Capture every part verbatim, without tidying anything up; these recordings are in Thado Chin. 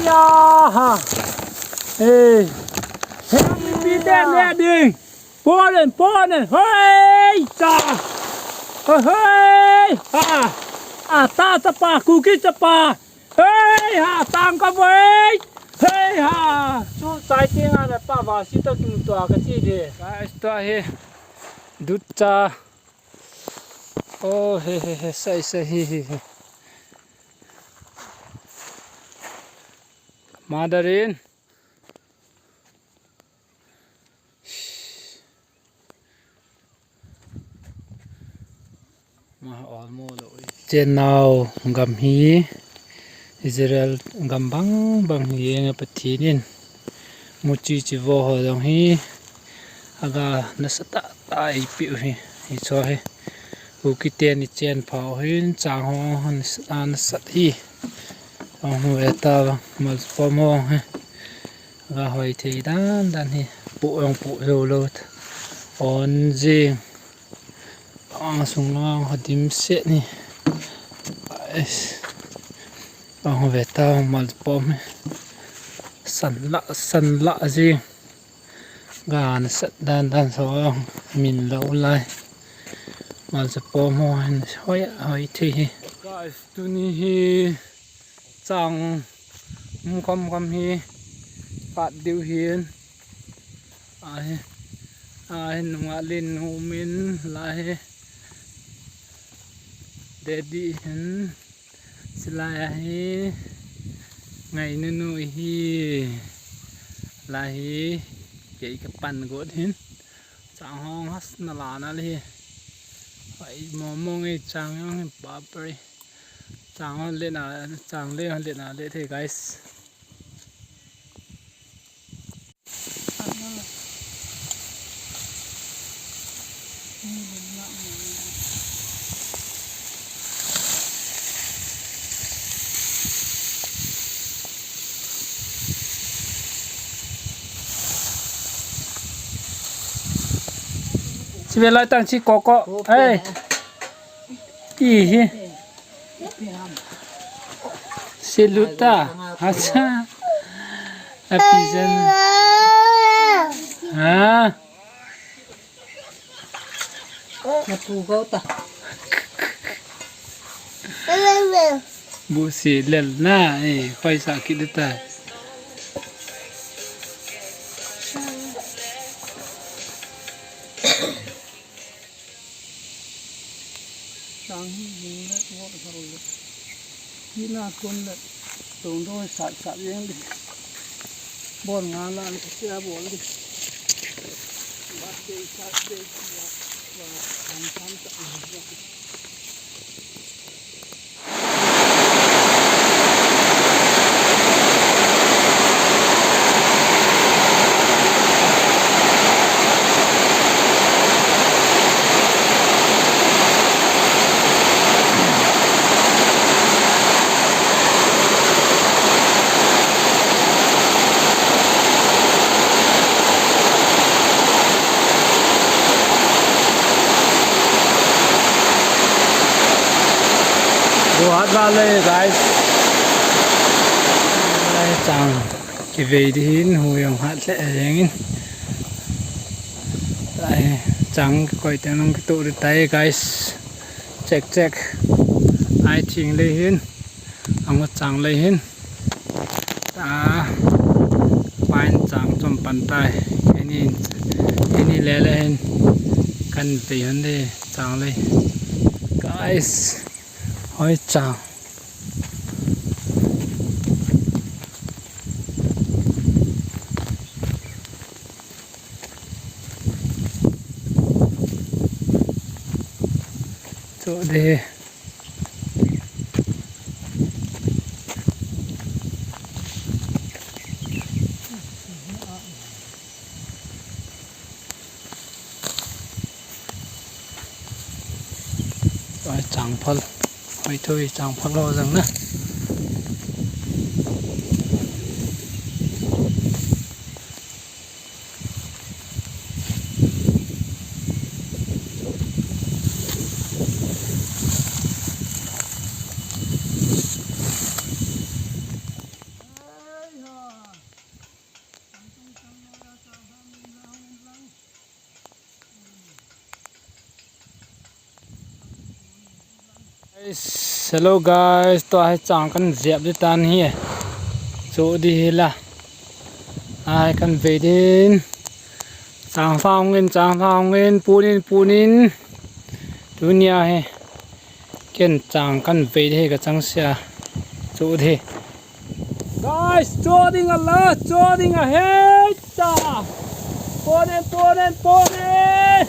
Ya ha. Hey. Hey, pi te ne ding. Ponen, ponen. Hey, cha. Hey, ha. A ta chapa, Kuki chapa. Hey, ha, tang ka vei. Hey, ha. Chu chai te nga na pa va si to kin tua ka chi de. Guys, tua hi. Dut cha. Oh, he, he, he, sai, sai, he, he, he. Madarin. Chenau gam hi Israel gam bang bang hi, eng Pathen in muchi chi vo ho jong hi aga nasat tah tah eipeh u hi, hicho hi. Kuki ten ichen pha u hin chang ho nasat, nasat hi. Ahung ve ta vang, malpom ho hi. Aga hoi thei dan dan hi. Pu ong pu lo lo. On jing. Ang sung lang ha dim set ni. Ais. Ahung ve ta vang, malpom hi. San la, san la jing. Ga nasat dan dan so min lo lai. Malpom ho hin hoi, hoi thei hi. Guys, tuni hi chang um kham kham hi pat diu hin. Ahi, ahi, nunga len nu min la hi. Daddy hin. Silai ahi. Ngai nu nu hi. La hi. Kei ka pan got hin. Chang hong has na la na le hi. Ai, mo mo ngai chang yong hin, bapre. Chang hong le na, chang le hong le na le the, guys. Chibe lai tang chi koko. Ei. Ihi. Siluta. Acha. Apijan. Ha. Napu kau ta. Bu si lel na, eh, paisa kit ta. Sang hi jing le, wo sa le. Hi na kun le, tong do sat sat yeng di. Bol nga la le, sia bol di. Birthday, birthday, wa, wa, tham tham ta. Go hat ba le, guys. Ai, chang kivei di hin, hu jong hat le jeng in. Ai, chang kikoi teng nung kitu di tai, guys. Check, check. Ai, thing le hin. Ang chang le hin. Ta, pain chang chom pan tai. Ini, ini le le hin. Kan te hin de chang le. Guys, hoi chang. Cho de. Ai, chang phal. Ai, thui chang phal lo jang na. Hello guys, tua hi chang kan jep di tan hi. Chu di hi la. Ai kan ve din. Chang hla hung in, chang hla hung in, pun in, pun in. Tunia hi. Ken chang kan ve di hi ka chang sia. Chu di. Guys, chu ding a la, chu ding a hei ta. Pon in, pon in, pon in.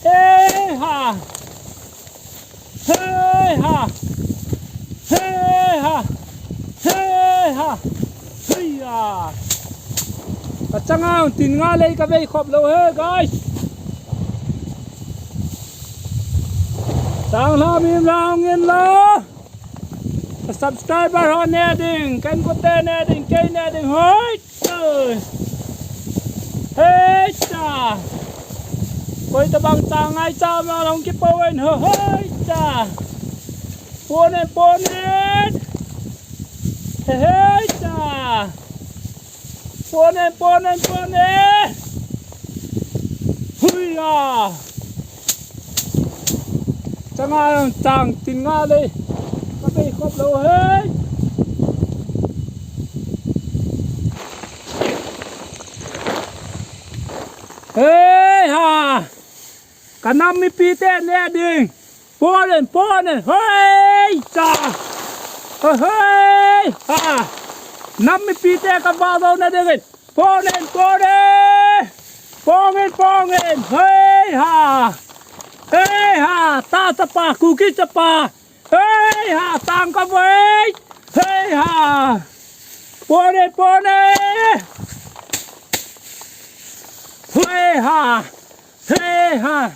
Hei ha. Hei ha. Hei ha. Hei ha. Hei ya. Ka chang a tin nga lei ka vei khop lou he, guys. Chang hla mim hla hung in la. Subscriber ho ne ding, kan kote ne ding, kei ne ding, hoi. Hei cha. Koi tabang cha ngai cha ma long ki po en ho, hoi cha. Pon in, pon in. Hei cha. Pon in, pon in, pon in. Hui ya. Chang a chang tin nga lei. Ka vei khop lou hei. Hei ha. Ka nam mipi te ne ding. Pon in, pon in. Hei cha. Hei ha. Nam mipi te ka va lou ne ding. Pon in, pon in. Pon in, pon in. Hei ha. Hei ha. Ta chapa, Kuki chapa. Hei ha. Tang ka vei. Hei ha. Pon in, pon in. Hei ha. Hei ha.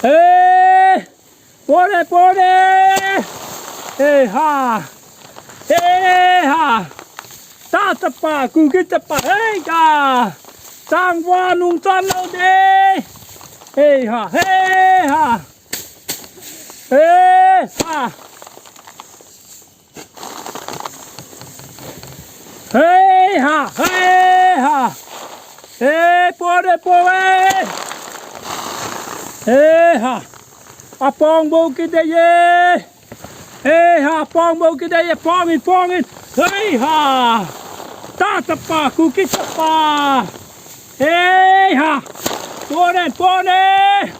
Hei. Pon in, pon in. Hei ha. Hei ha. Ta chapa, Kuki chapa, hei ka. Chang va nung chan lou de. Hei ha, hei ha. Hei ha. Hei ha, hei ha. Hei, pon in, pon in. Hei ha. A pon bou ki de ye. Hei ha, pon bou ki de ye, pon in, pon in. Hei ha. Ta chapa, Kuki chapa. Hei ha. Pon in, pon in.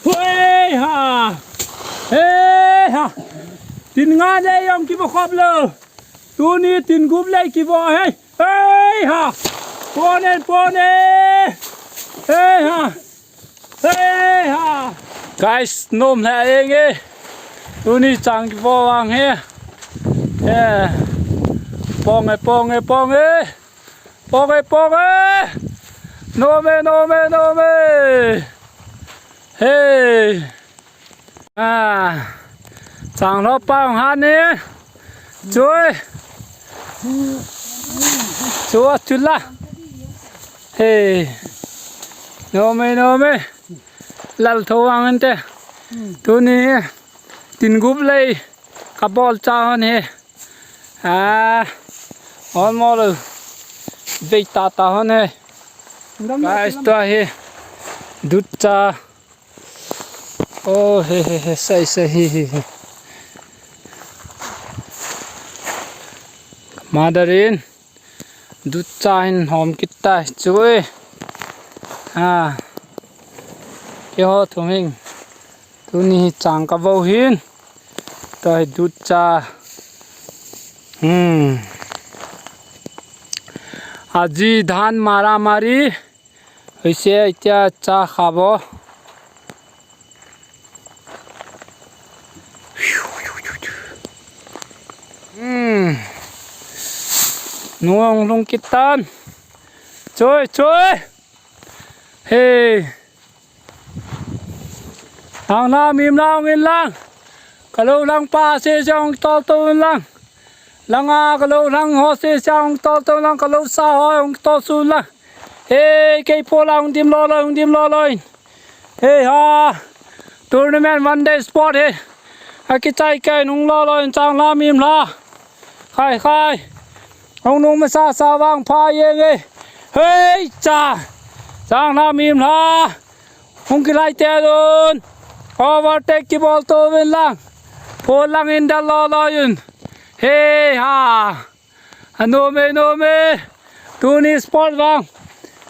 Hei ha. Hei ha. Tin nga lei jong ki va khop lou. Tuni tin gup lei ki va hei. Hei ha. Pon in, pon in. Hei ha. Hei ha. Guys, nom lha eng e. Tuni chang ki va vang he. He. Pon e, pon e, pon e. Pon e, pon e. Nom e, nom e, nom e. Hei. A, chang lou pa hung hat ni. Chui. Chu a chu la. Hei. Nom e, nom e. Lal tho vang ante. Tuni tin gup lei ka bol cha hon he. A, hon mo lou. Vei ta ta hon he. Guys, tua hi. Dut cha. Oh, he, he, he, sai, sai, he, he, he. Mother in, dut cha hin hom kit ta chu e. Ha. Keiho thum hin. Tuni hi chang ka vo hin. Tua hi dut cha. Hmm. Aji dhan mara mari. Hoise, itia cha kha bo. Hmm. Nuang lung kitan. Choi, choi. Hey. Ang na mim lang in lang. Ka lo lang pa se jong tol to lang. Langa ka lo lang ho se jong tol to lang, ka lo sa ho jong tol su lang. Hey, kei po la hung dim lolo, hung dim lolo in. Hey ha, tournament one day sport he. Akichai kai nung lolo in chang la mim la. Khai khai. Hung nung masa sa vang pha yeng e. Hey cha. Chang la mim la. Hung kilai te lun. Overtake kibol to vin lang. Pho lang in da lo lo yun. He ha. Anom e, nom e. Tuni sport vang.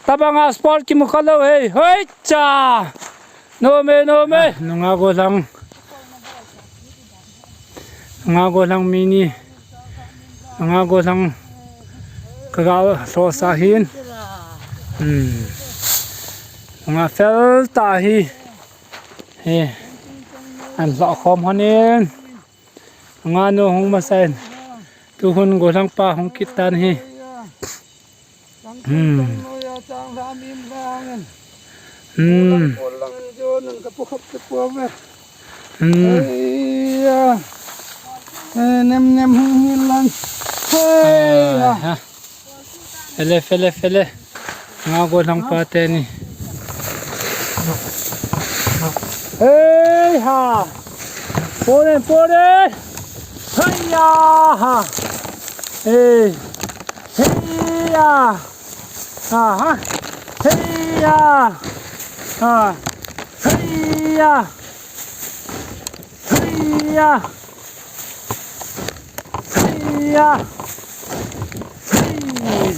Tabanga sport kimu kha lou he. Hoi cha. Nom e, nom e. Ah, nunga golang. Nunga golang mini. Nunga golang. Kaga so sa hin. Hmm. Nunga fel ta hi. He. An lo khom honin. Nga nu hung masan. Tu hun golang pa hung kit tan hi. Hmm. Hmm. Hmm. Eh, nem nem hung hilang. Hey, ah, ha. Fele, fele, fele. Nga golang pa teni. Hey ha. Pore, pore. Haya ha. Hey. Heya. Ha ha. Heya. Ha. Heya. Heya. Heya. Hey.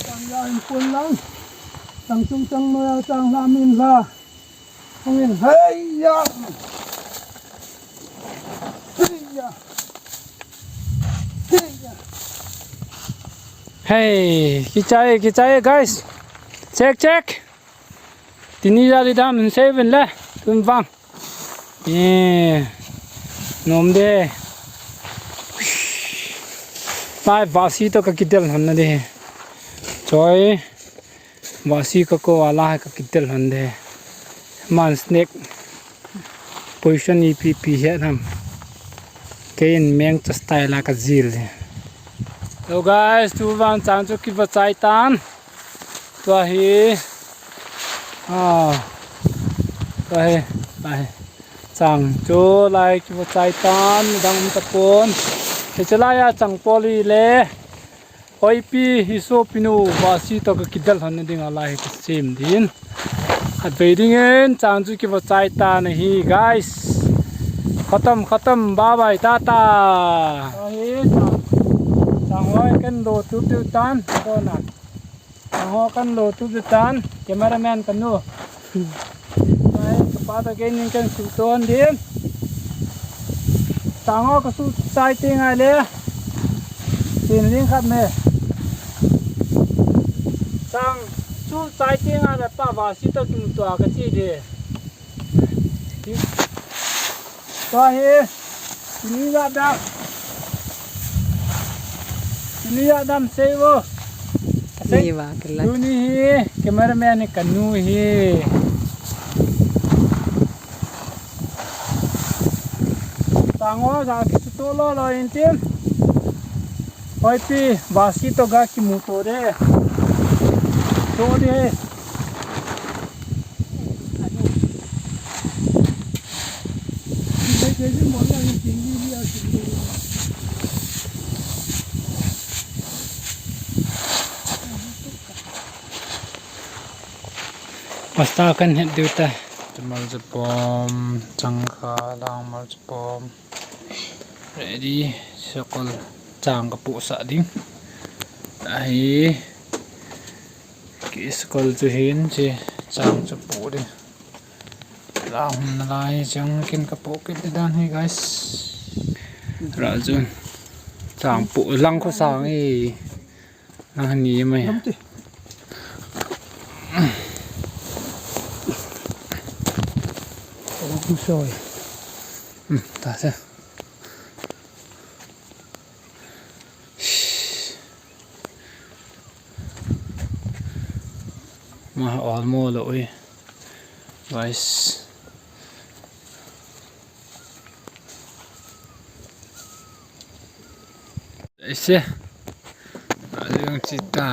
Tang ya in pun lang. Tang chung tang no ya tang la min la. Hung in, hey ya. Hey ya. Hey ya. Hey, kichai, kichai, guys. Check, check. Tini jali dam in seven le, tun vang. Eh, nom de. Lai vasi to ka kidel hon na de. Choi. Vasi ka ko ala ka kidel hon de. Man snake. Position ipi pi he nam. Kei in meng cha style a ka jil de. So guys, tu vang chang chu kiva chai tan. Tua hi. Ah. Tua hi. Tua hi. Chang chu lai kiva chai tan dang um tapon. Hiche lai a chang poli le. Hoipi hi sopinu vasi to ka kidel hon na ding a lai hi ka sem din. Khat vei ding in chang chu kiva chai tan ahi guys. Khatam khatam bye bye tata. Ahi chang. Chang hoi kan lo tup diu tan. Ko na. Chang ho kan lo tup diu tan. Cameraman kan nu. Ai, kapa ta keinin kan suhton din. Chang ho ka suh chai teng ngai le. Tin ling khat me. Chang suh chai teng ngai le pa vasi to kimuto a ka chi de. Tua hi, tuni jat dam. Tuni jat dam sei vo. Sei. Ni va, kila. Tuni hi, cameraman ni ka nu hi. Chang ho, ja kisuto lou lou in tin. Hoipi, vasi to ga kimuto de. To de. Pasta kan het diu ta. Tamal japom, changkha, langmal japom. Ready, sakol chang kapoh sah ding. Ahi. Ki sakol chu hin, chi chang chu poh ding. Lang hung nalai chang kin kapoh kit dan hi, guys. Rajun. Chang poh lang ko sang e. Lang ni mai. Lam ti. Lam soi. Hmm, ta se. Ma almo lo e. Guys. Ese. Ayong chita.